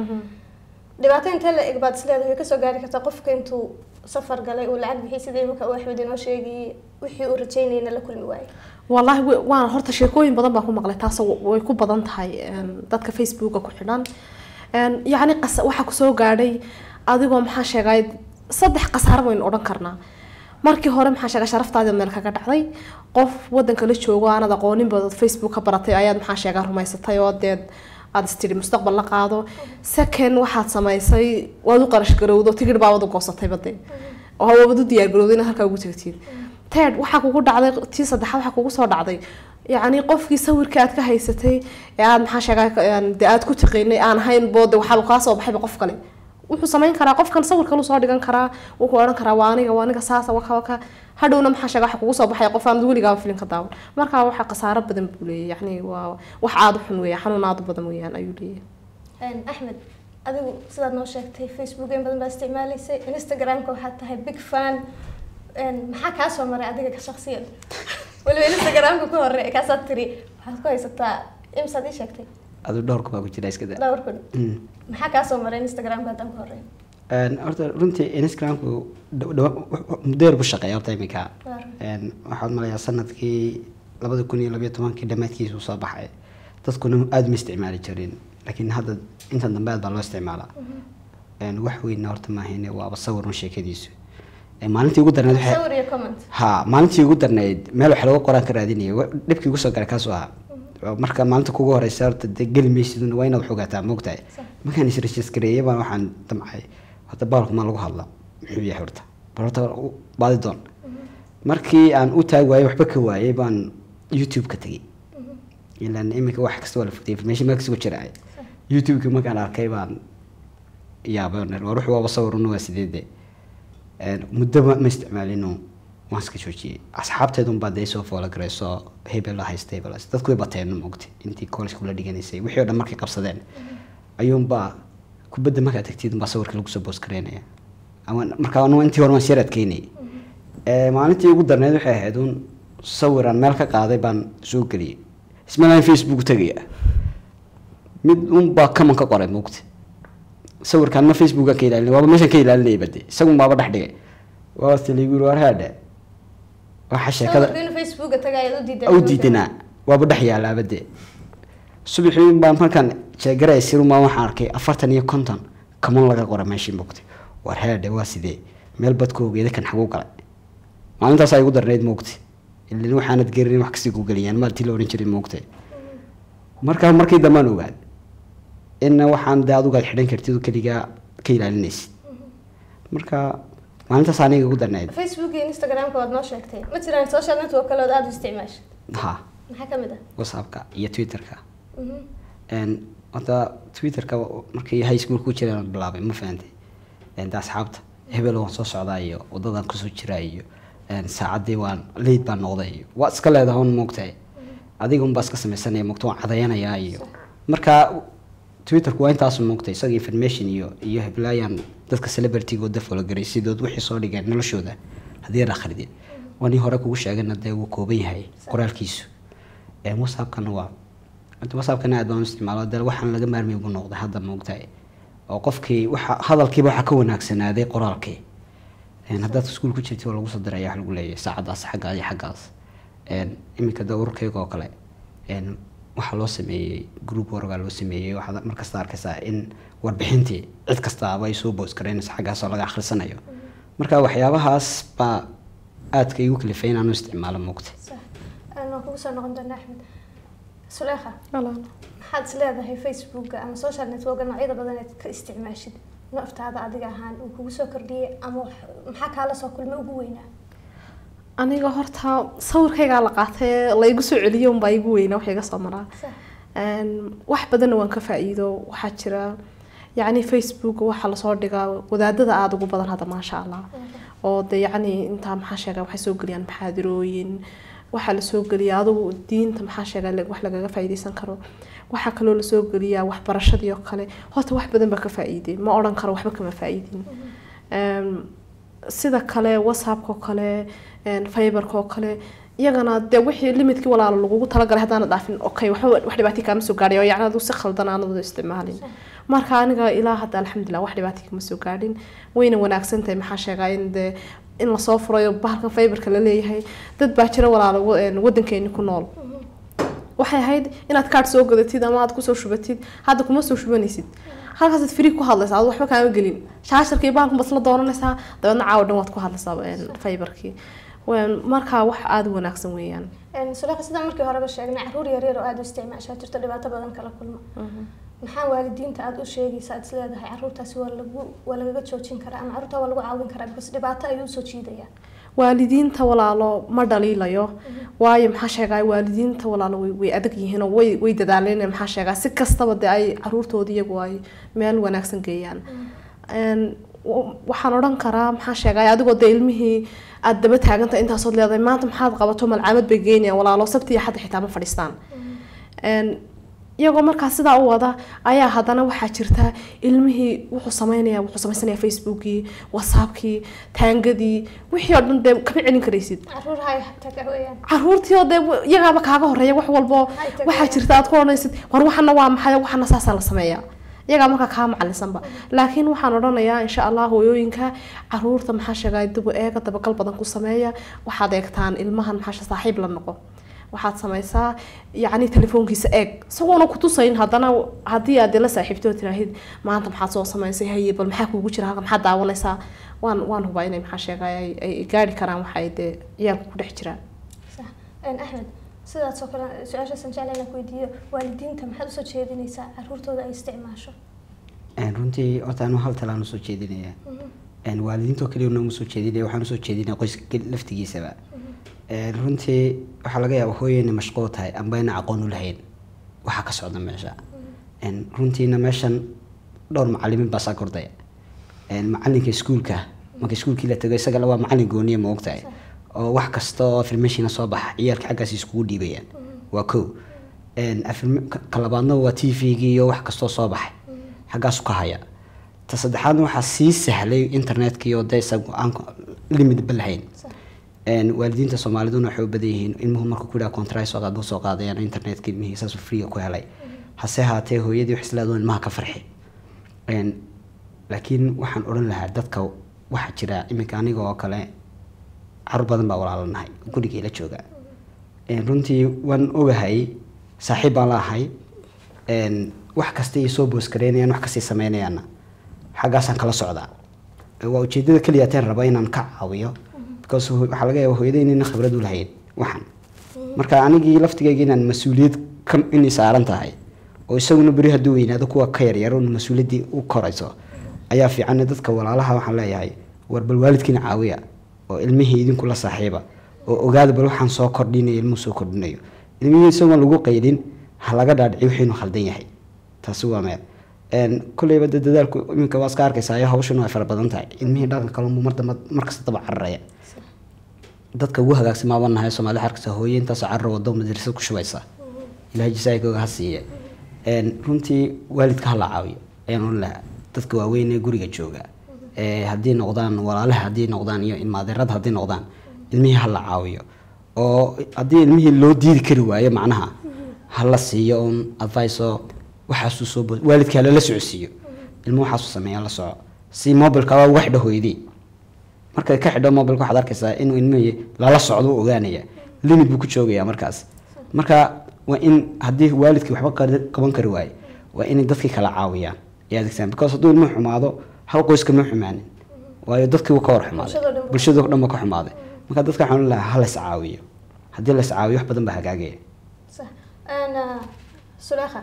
[SPEAKER 1] Dhibaato intee la eg baad isleedahay way kasoo gaari kartaa qofka intuu safar galay uu lacag bixiyay, sidii imika uu Axmed inoo sheegayay, wixii uu rajaynayna la kulmi waayey?
[SPEAKER 3] Wallaahi waan horta sheekooyin badan baan ku maqlay taasoo way ku badan tahay dadka Facebooka ku xidhan. Yacni waxaa kusoo gaadhay adigoo maxaa sheegay saddex khasaaro waynu odhan karnaa. Markii hore maxaa sheegay sharaftaadii meel kaga dhacday, qof wadanka la joogo aanad aqoonin baad Facebook ka baratay ayaad maxaa sheegaa rumaysatay oo dee aad istiri mustaqbal la qaado. Second, waxaad samaysay waad u qarash garowdo, tigidh baabad u goosatay bade oo waabad u diyaar garowday inaad halkaa ugu tagtid. Third, waxaa kugu dhacday tii saddexaad, waxaa kugu soo dhacday yacni qofkii sawirka aad ka haysatay ee aad maxaa sheegaa dee aad ku taqiinay aan ahayn boode, waxaaba kaa soo baxayba qof kale. Wuxuu samayn karaa qofkan sawir kalu soo dhigan karaa, wuxuu odhan karaa waa aniga, waa aniga saasa waka waka. Hadhowna maxaa sheega waxa kugu soo baxaya qof aan weligaaba filin ka daawan. Marka waxa khasaaro badan buu leeyahay, yacni waa wax aada u xun weeyaan, xanuun aada u badan weeyaan ayuu leeyahay.
[SPEAKER 1] Axmed, adigu sidaad noo sheegtay Facebook in badan baa isticmaalaysay, Instagramka waxaad tahay big fan. Maxaa kaa soo maray adiga ka shaksiyan? Weliba Instagramka ku hore kaasaad tiri waxaad ku haysataa, imsaad ii sheegtay?
[SPEAKER 2] Adu dhowr kun baa ku jira, iska daa.
[SPEAKER 1] Dhowr kun. Maxaa kaa soo maray Instagramka haddaan ku horeeyo?
[SPEAKER 2] Horta runtii Instagramku muddo yar buu shaqeeya horta iminka. Waxaad malayaa sanadkii 2012-kii dhammaadkiisuu soo baxay, dadkuna aada ma isticmaali jirin, laakiin hadda intan dambe aad baa loo isticmaalaa. Wax weynna horta maahine, waaba sawir un sheekadiisu. Maalintii ugu darnayd waxay
[SPEAKER 1] sawir iyo comment.
[SPEAKER 2] Ha, maalintii ugu darnayd meel wax lagu qoraan ka raadinayay, dhibkii ugu soo galay kaasuu ahaa. Marka maalinta kugu horeysa horta dee geli maysid, waa inaad wax ogaataa, moogtahay. Markaan is register-gareeyay baan waxaan damcay horta baalku ma lagu hadla, muxuu yahay horta, bal horta baadi doon. Markii aan u taag waayey, waxba ka waayey, baan YouTube ka tegey, ilaan iminka wax kasta waa la fogtay, information meel kasta ku jira. YouTube-ki markaan arkay baan yaabay, war wuxuu waaba sawiruna, waa sideede. Muddo ma isticmaalino, waan iska joojiyey. Asxaabteedun baa dee soo follow garayso, hebel la haysta, hebel la haysta, dadku way bateen, moogtay, intii college kula dhiganaysay wixii oo dhan markay qabsadeen ayuunbaa kubadda markaad tagtid unbaa sawirka lagu soo post gareynaya. Ama marka anu intii hore waan sii adkeynayay. Maalintii ugu darneyd waxay ahayd un sawir aan meel ka qaaday baan soo geliyey, ismalaan Facebook tegaya, mid un baa comment ka qoray, moogta, sawirkaan ma Facebookan ka ilaalinay, waaba meeshan ka ilaalinayay bade, isagun baaba dhex dhigay, waa se liigu yiri war haadhe waxa sheekada
[SPEAKER 1] sawirka inuu Facebooka tagay u diidan.
[SPEAKER 2] U diidanaa, waaba dhex yaalaaba de. Subaxii baan markaan jeegaraya siruma waxaan arkay 40 iyo 50 comment laga qoray meeshii, moogtay, war haadhe waa sidee, meel badku ogeeda kan xaguu galay. Maalintaas ay igu darnayd, moogtay, ilan waxaanad garanin wax kasii ku geliyaan maatii la oran jiray, moogtay. Marka markii dambaan ogaad inna waxaan dee adugaad xidhan kartid oo keligaa ka ilaalinaysid. Marka maalintaas aniga igu darnayd.
[SPEAKER 1] Facebook iyo Instagramka waad noo sheegtay, ma jiraan social network kale ood aada u isticmaashid?
[SPEAKER 2] Ha.
[SPEAKER 1] Maxaa kamid ah?
[SPEAKER 2] WhatsAppka iyo Twitterka. Horta Twitterka markii high school ku jiraan bilaabay, ma fahantay? De asxaabta hebel waan soo socdaa iyo wadadan kusoo jiraa iyo Saacaddii waan late baan noqday, waa iska leedahay un, moogtahay, adiga unbaa iska samaysanaya, moogta, waan cadayanayaa. Iyo marka Twitterku waa intaas, moogtay, isaga information iyo heblaayaan dadka celebrity-gooda follow garay sidood wixii soo dhigeen noloshooda haddii aad akhridid, waa nin hore kugu sheegana, dee wuu kooban yahay qoraalkiisu. WhatsAppkana waa inta WhatsAppkana aad baan u isticmaalo, dee waxaan laga maarmay buu noqday hadda, moogtahay, oo qofkii waxa hadalkiiba waxa ka wanaagsanaaday qoraalkii. Haddaad iskuul ku jirtid waa lagu soo diraya, wax lagu leeyahay saacadaas xaggaas iyo xaggaas. Iminka dee ururkayga oo kale waxaa loo sameeyey group wargaa loo sameeyey. Waxaad markasta arkaysaa in warbixintii cid kastaaba ay soo post garaynayso xaggaas oo laga akhrisanayo. Marka waxyaabahaas baa aadka igu kalifay inaan u isticmaalo, moogtay.
[SPEAKER 1] Sax. Waan kugu soo noqon doonaa, Axmed. Suleekha, maxaad is leedahay Facebooka ama social networka noocyada badan eed ka isticmaashid naftaada adiga ahaan uu kugu soo kordhiyey ama maxaa kaala soo kulmay ugu weynaa?
[SPEAKER 3] Aniga horta sawirkaygaa la qaatay la igu soo celiyay unbaa igu weynaa wax iga soo maraa. Wax badanna waan ka faa'iido. Waxaa jira yacni Facebook waxaa lasoo dhigaa wadaadada aada ugu badan hadda, maasha Allah, oo de yacni intaa maxaa sheegaa waxay soo geliyaan maxaadirooyin, waxaa lasoo geliyaa adigu diinta, maxaa sheegaa, wax lagaga faa'iideysan karo. Waxaa kaloo lasoo geliyaa waxbarashadii oo kale. Horta wax badan baa ka faa'iiday, ma odhan karo waxba kama faa'iidin. Sida kale WhatsAppka oo kale, Viberka oo kale, iyagana dee wixii limitkii walaalo lagugu talagalay haddaana dhaafin, okay, waxba wax dhibaato kaama soo gaadhay oo yacni adigu si khaldan aanad u isticmaalin. Marka aniga ilaa hadda alxamdulilah wax dhibaato kama soo gaadhin, wayna wanaagsan tahay. Maxaa sheegaa in dee in lasoo furayo bahalkan Viberka la leeyahay, dad baa jira walaalo wadankeeni ku nool. Waxay ahayd inaad kaadh soo gadatid ama aad kusoo shubatid. Hadda kuma soo shubanaysid, halkaasaad free ku hadlaysaa, ad waxba kaama gelin, shaasharkii bahalkan bas la dooranaysaa, dabeedna caawa dhan waad ku hadlaysaa Viberkii. Marka wax aada u wanaagsan weeyaan.
[SPEAKER 1] Suleekha, sidaan markii horeba sheegnay, caruur yaryar oo aada u isticmaashaa jirto, dhibaato badan kala kulma. Maxaa waalidiinta aada u sheegaysa aad is leedahay caruurtaasi waa lagu waa lagaga joojin karaa ama caruurta waa lagu caawin karaa, because dhibaato ayuu usoo jiidayaa?
[SPEAKER 3] Waalidiinta walaalo ma dhaliilayo, waayo maxaa sheegay waalidiinta walaalo way adag yihiin oo way dadaaleen, maxaa sheegaa, si kastaba dee ay caruurtoodii iyagu ay meel wanaagsan geeyaan. Waxaan odhan karaa, maxaa sheegay, adigoo dee ilmihii aada daba taaganta intaasood leedahay maanta maxaad qabato, malcaamad bay geynayaan walaalo, sabti iyo xadda xitaa ma fadhiistaan. Iyagoo markaa sidaa u wada ayaa haddana waxaa jirta ilmihii wuxuu sameynaya, wuxuu sameysanaya Facebookii, WhatsAppkii, taangadii, wixii oo dhan dee kama celin karaysid.
[SPEAKER 1] Caruur hay tag weeyaan.
[SPEAKER 3] Caruurtii oo dee iyagaaba kaaga horeeya wax walbo.
[SPEAKER 1] Hay tag.
[SPEAKER 3] Waxaa jirta aad ku odhanaysid war waxana waa maxay, waxana saasaa la sameeyaa, iyagaa markaa kaa macalisanba. Laakiin waxaan odhanayaa insha Allah hooyooyinka caruurta, maxaa sheegay, dib u eega, dabagal badan ku sameeya. Waxaad eegtaan ilmahan, maxaa saaxiib la noqo, waxaad samaysaa yacni telefoonkiisa eeg isagoona kutusayn. Haddana haddii aad la saaxiibtay oo tiraahid maanta maxaad soo samaysay, haye bal maxaa kuugu jira halka, maxaad daawanaysaa, waan hubaa inay maxaa sheegay ay gaari karaan waxa ay dee ciyaalku ku dhex jiraan.
[SPEAKER 1] Sax. Axmed, sidaas oo kale su-aashaasaan jeclay inaan ku weydiiyo: waalidiinta maxaad usoo jeedinaysaa caruurtooda ay isticmaasho?
[SPEAKER 2] Runtii horta anu hal talaan usoo jeedinaya. Waalidiintoo keliya nooma soo jeedinaya, waxaan usoo jeedinaya qoyska laftigiisaba. Runtii waxaa laga yaabaa hooyo inay mashquul tahay amba ina aqoon u lahayn waxaa ka socda meesha. Runtiina meeshan dhowr macalimiin baa saa kordaya. Macalinka iskuulka, marka iskuulkii la tago isaga waa macalin gooniya, ma ogtahay, oo wax kasta oo informationa soo baxa ciyaalka xaggaas iskugu dhiibayaan, waa kow. Ka labaadna waa TV-gii iyo wax kastoo soo baxay xaggaasu ka haya. Ta saddexaadna waxaa sii sahlay internetkii oo dee isagu aan limit ba lahayn. Waalidiinta Soomaaliduna waxay u badan yihiin ilmuhu markuu ku yidhaha contract soo qaad buu soo qaadayaan internetka, ilmihii saasuu free ku helay. Hase haatee hooyadii wax isleedahay ilmaha ka farxi. Laakiin waxaan odhan lahaa dadka waxaa jira iminka aniga oo kale carruur badan baa walaalanahay gurigay la jooga. Runtii waan ogahay, saaxiib baan la ahay. Wax kasta ay soo post gareynayaan, wax kastay sameynayaanna xaggaasaan kala socdaa. Waa ujeedada keliya teen raba inaan ka caawiyo, because waxaa laga yaabaa hooyada inayna khibrad u lahayn waxan. Marka anigii laftigayga inaan mas-uuliyad ka inay saaran tahay oo isaguna beri hadduu weynaado kuwa ka yaryar un mas-uuliyaddii u korayso ayaa fiican. Dadka walaalaha waxaan leeyahay war bal waalidkiina caawiya oo ilmihii idinku la saaxiiba oo ogaada bal waxaan soo kordhinayo ilmuhu soo kordhinayo. Ilmihii isagoon lagu qaydin ha laga dhaadhiciyo wixii inuu khaldan yahay. Taasi waa meel. Kolleyba dee dadaalku iminka waa iska arkaysaa, hawshan way fara badan tahay, ilmihii dhaqan kalunbuu mar dambe mar kasta daba cararaya. Dadka ugu hagaagsan maaban nahay Soomaali xarkasa hooyo intaas carro wado madrasad ku shubaysa, Ilaahay jazaakooga ha siiye. Runtii waalidka ha la caawiyo ayaan oran lahaa, dadka waaweyn ee guriga jooga, haddii noqdaan walaalaha, haddii noqdaan iyo ilmaadeerada, haddii noqdaan ilmihii ha la caawiyo, oo haddii ilmihii loo diidi kari waayo macnaha ha la siiyo un advice oo waxaasuu soo waalidka lala socodsiiyo ilmo waxaasuu sameeya la soco, si mobilka waa uga xidho hooyadii. Markay ka xidho mobilka waxaad arkaysaa inuu ilmihii lala socdo, u ogaanaya limit buu ku joogaya markaas. Marka waa in haddii waalidkii waxba qaban kari waayo, waa inay dadkii kala caawiyaan ay adeegsadaan, because hadduu ilmuhu xumaado hal qoyska ma xumaanin, waayo dadkii wuu ka war xumaaday,
[SPEAKER 1] Bulshadoo dhan
[SPEAKER 2] bulshadoo dhan ba ka xumaaday. Marka dadka waxaan lahaa ha la is caawiyo, haddii la is caawiyo wax badan baa hagaagaya.
[SPEAKER 1] Sax. Ana Sulekha,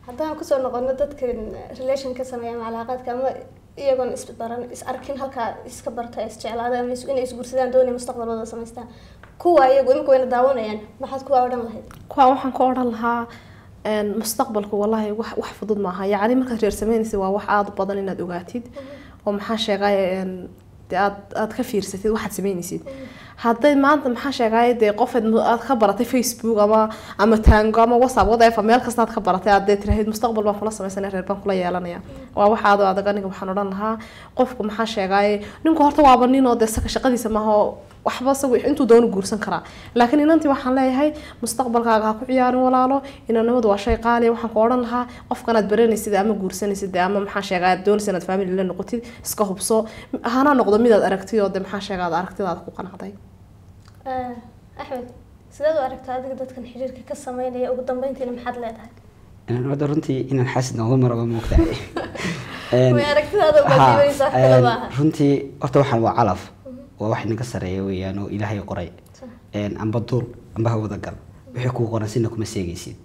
[SPEAKER 1] haddaan kusoo noqono dadkan relation ka sameeya ama calaaqaadka ama iyagoon isbaran is arkin halkaa iska barta isjeclaada ama inay isguursadaan doonaya mustaqbalooda samaystaan, kuwa iyagu imika wayna daawanayaan, maxaad kuwa odhan lahayd?
[SPEAKER 3] Kuwa waxaan ku odhan lahaa mustaqbalku wallahi wax fudud maaha. Yacni markaad reer sameynaysid waa wax aada u badan inaad ogaatid oo maxaa sheegay dee aad ka fiirsatid waxaad sameynaysid. Hadday maanta maxaa sheegay dee qof aad ka baratay Facebook ama Tango ama WhatsApp, whatever, meel kasta aad ka baratay, aad dee tiraahid mustaqbal baan kula sameysanaya, reer baan kula yeelanaya, waa wax aad u adag. Aniga waxaan odhan lahaa qofku maxaa sheegay ninku horta waaba nin oo dee saka shaqadiisa maaha oo waxba isagu intuu doono guursan karaa, laakiin inantii waxaan leeyahay mustaqbalkaaga ha ku ciyaarin walaalo, inanimadu waa shay qaali ah. Waxaan ku odhan lahaa qofkan aad baranaysid ama guursanaysid dee ama maxaa sheegay aad doonaysid inaad family la noqotid, iska hubso, hana noqdo midaad aragtid oo dee maxaa sheegay aad aragtidaada ku qanacday.
[SPEAKER 1] Axmed, sideed u aragtaa adiga dadkan xiriirka ka sameynaya? Ugu dambeyntiina maxaad leedahay?
[SPEAKER 2] Horta runtii inaan xaasid noqdo maraba, moogtahay.
[SPEAKER 1] Way aragtidaada ubaad dhiibanaysaa, wax kale maaha.
[SPEAKER 2] Runtii horta waxaan waa calaf, waa wax inaga sareeya weeyaan oo Ilaahay qoray. Amba duul amba hawada gal, wixii kuu qoran sina kuma seegaysid.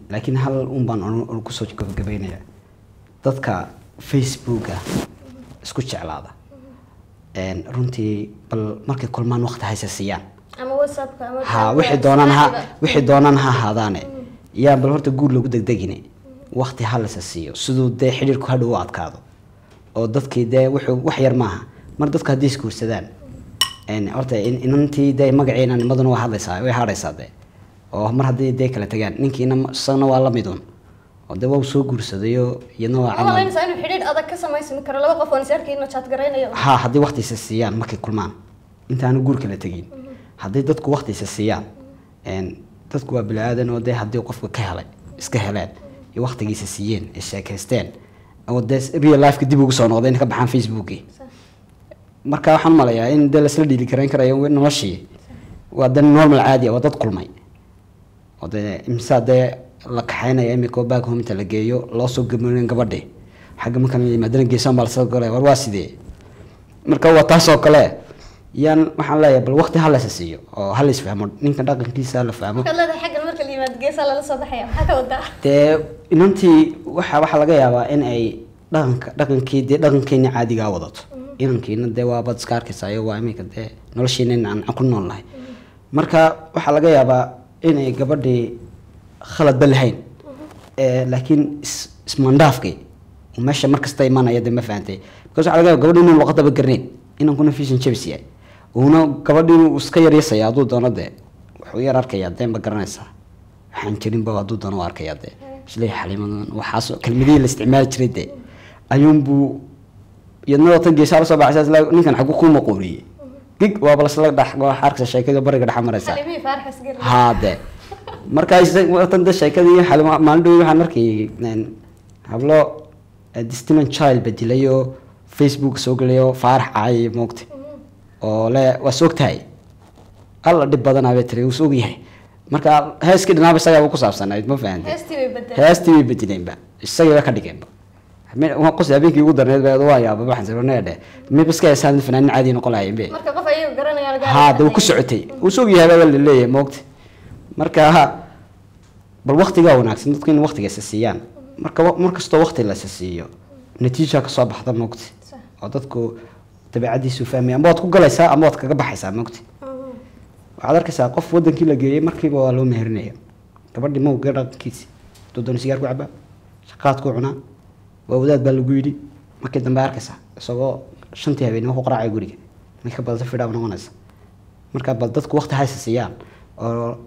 [SPEAKER 2] Laakiin hal un baan kusoo gabagabeynaya: dadka Facebooka isku jeclaada, runtii bal markay kulmaan waqti haysa siiyaan
[SPEAKER 1] ama WhatsAppka ama
[SPEAKER 2] ha wixii doonaan ha wixii doonaan ha ahaadaane, yaa bal horta guur lagu degdegine, waqti ha lasa siiyo siduu dee xidhiirku hadhow u adkaado oo dadkii dee wuxuu wax yar maaha mar dadku haddii isguursadaan. Horta inantii dee magaciina nimaduna waa hadlaysaa, way hadhaysaa dee, oo mar haddii dee kala tagaan ninkiina isagana waa la midun oo dee waa soo guursadayo iyadna waa
[SPEAKER 1] Ma
[SPEAKER 2] camal.
[SPEAKER 1] Malaynaysaa inuu xidhiidh adag ka samaysmi karo laba qof oon is arkayno chat garaynayo?
[SPEAKER 2] Ha, haddii waqtiisa siiyaan markay kulmaan intaanu guur kala tegin, haddii dadku waqtiisa siiyaan, dadku waa bini aadan oo dee haddii qofka ka helay iska heleen iyo waqtigiisa siiyeen ay sheekaysteen oo dee real life-ka dib ugu soo noqdeen ka baxaan Facebookii, marka waxaan malayaa in dee laisla dhiili karayn karayo noloshii, waa dee normal caadi ah, waa dad kulmay oo dee imsaa dee la kaxaynaya imika oo back home inta la geeyo loo soo gamooneen gabadhi xagga marka la yimaadana geesaan baa lasoo galaya, war waa sidee? Marka waa taas oo kale yaan waxaan leeyahay bal waqti ha laysa siiyo oo ha la isfahmo, ninka dhaqankiisa ha la fahmo.
[SPEAKER 1] Markaad leedahay xaggan marka la yimaado geesaa lala soo baxaya, maxaa ka wadaa?
[SPEAKER 2] Dee inantii waxa laga yaabaa in ay dhaqanka dhaqankii dee dhaqankeena caadigaa wadato, inankiina dee waabaad iska arkaysaa iyo waa iminka dee noloshiina in aan ku nool nahay. Marka waxaa laga yaabaa inay gabadhii khaladba lahayn, laakiin ismandhaafkii uu meesha markasta imanaya dee, ma fahantay? Because waxaa laga yaabaa gabadhi inuu luqadaba garanayn, inankuna fishan jabis yahay, uuna gabadhi inuu iska yaryasaya hadduu doono, dee wuxuu yar arkayaa dee, ma garanaysaa, waxaan jirinba hadduu doono waa arkayaa dee, isleeyahay xaliimadan waxaas kelmadihii la isticmaali jiray dee ayuunbuu iyadna watan geesaa lasoo baxaysa isla ninkan xagu ku maquuriyey gig waaba lasla dhex waxa arkaysa sheekadii bariga dhex maraysa.
[SPEAKER 1] Xalimihii Faarax Asgari.
[SPEAKER 2] Haa de marka watan de sheekadii xalima maalin dhow waxaan arkayay hablo Destiny Child bedilayo Facebook soo gelayo Faarax caayay, moogta oo le waa soog tahay alla dhib badanaa bay tiri wuu soog yahay. Marka heeskii dhinaaba isagaa ku saabsanayd, ma fahantay?
[SPEAKER 1] Heestii bay bedeleen.
[SPEAKER 2] Heestii bay bedeleenba, isagii ba ka dhigeenba. Waa qos habeenkii ugu darneed ba waa yaaba, waxaan sirnay dhe mid iska heesaan fanaanin caadi noqon lahayn be.
[SPEAKER 1] Marka qof ayagu garanayaan gaar.
[SPEAKER 2] Haa de wuu ku socotay, wuu soog yahay baa la leeyahay, moogta. Marka bal waqtigaa wanaagsan dadku in waqtiga isa siiyaan, marka mar kastoo waqti la isa siiyo natiija kasoo baxda, moogta, oo dadku dabeecadiisu fahmaya, ama waad ku galaysaa ama waad kaga baxaysaa, moogta. Waxaad arkaysaa qof wadankii la geeyey markiiba waa loo meherinaya gabadhii, mawga dhaqankiisi hadduu doono sigaar ku cabaa, shaqaad ku cunaa, waa wadaad baa lagu yidhi. Markii dambe arkaysaa isagoo 5-tii habeenimo ku qaraacaya guriga, markii ka badata fidhaa noqonaysa. Marka bal dadku waqti haysa siiyaan oo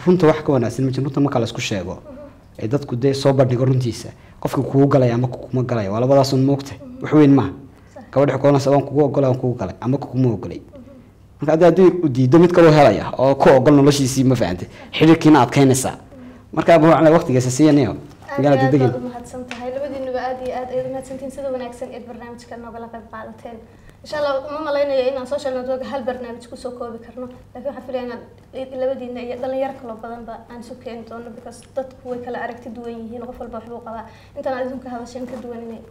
[SPEAKER 2] runta wax ka wanaagsan ma jiro. Runta marka la isku sheego ee dadku dee soo bandhigo runtiisa, qofka kugu galaya ama kuguma galaya, waa labadaas un, moogta wax weyn maaha. Gabadha xukoonaysa waan kugu ogolay, waan kugu galay ama kuguma ogolay. Marka haddii u diido, mid kaloo helaya oo ku ogol noloshiisii, ma fahantay? Xiriirkiina adkaynaysaa. Marka waxaan waqtigiisa siiyanayo.
[SPEAKER 1] Aad iyo aad baad umahadsan tahay labadiinuba, aad iyo aad ayaad umahadsantihiin sida wanaagsan eed barnaamijka noogala qayb qaadateen. Insha Allah uma malaynayo inaan social network hal barnaamij kusoo koobi karno, laakiin waxaan filaya inaad labadiina iyo dhalinyaro kaloo badanba aan isu keeni doono, because dadku way kala aragti duwan yihiin, qof walba waxbuu qabaa. Intaan aad idinku hadasheen ka duwan inay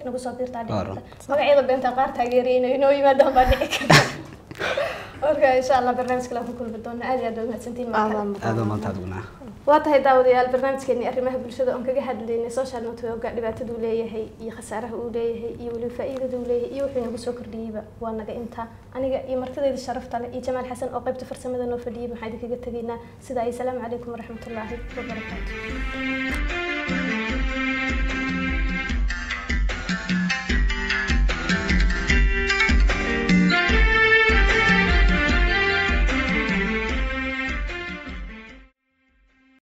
[SPEAKER 1] inagu soo biirtaa dhici karta, magacyada beenta qaar taageeraya inay inoo yimaadaan baa dhici karta. Marka insha Allah barnaamij kale aan ku kulmi doono. Aad iyo aad baad umahadsantihiin mar kale.
[SPEAKER 2] Aad waa maanta adiguna.
[SPEAKER 1] Waa tahay daawadayaal, barnaamijkeeni arrimaha bulshada oon kaga hadlaynay social networka, dhibaataduu leeyahay iyo khasaaraha uu leeyahay iyo weliba faa'iidada uu leeyahay iyo wuxuu inagu soo kordhiyeyba, waa naga intaa. Aniga iyo martidayda sharafta leh iyo Jamaal Xasan oo qaybta farsamada noo fadhiyey, waxaan idinkaga tegaynaa sidaa iyo salaamu calaykum waraxmatullaahi wabarakaatu.